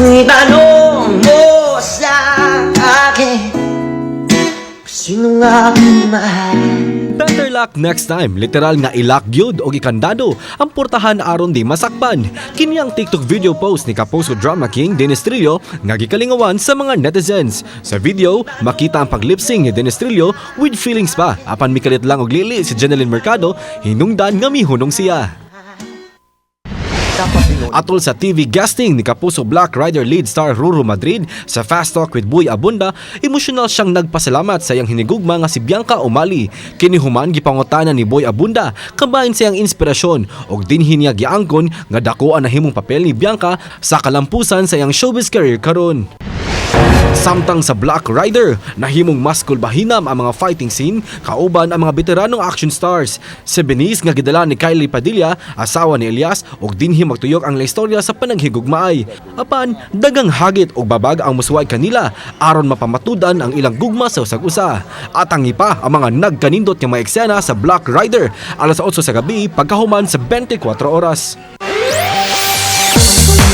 Itanong mo sa akin kung sino nga aking mahal. Better luck next time, literal nga i-lock gyud og ikandado ang portahan aron di masakpan. Kini ang TikTok video post ni Kapuso Drama King Dennis Trillo nga gikalingawan sa mga netizens. Sa video, makita ang paglipsing ni Dennis Trillo with feelings pa apan mikalit lang og lili si Jennylyn Mercado hinungdan nga mihunong siya. Atol sa TV guesting ni Kapuso Black Rider lead star Ruru Madrid sa Fast Talk with Boy Abunda, emosyonal siyang nagpasalamat sa iyang hinigugma nga si Bianca Umali. Kini human gipangutana ni Boy Abunda kabahin sa iyang inspirasyon ug dinhi niya giangkon nga dako ang nahimong papel ni Bianca sa kalampusan sa iyang showbiz career karon. Samtang sa Black Rider, nahimong mas kulbahinam ang mga fighting scene kauban ang mga veteranong action stars. Si Benice nga gidala ni Kylie Padilla, asawa ni Elias, ug dinhi magtuyok ang istorya sa panaghigugmaay. Apan, dagang hagit ug babag ang musuway kanila aron mapamatudan ang ilang gugma sa usag-usa. At ang ipa ang mga nagkanindot nga mga eksena sa Black Rider alas 8 sa gabi pagkahuman sa 24 oras.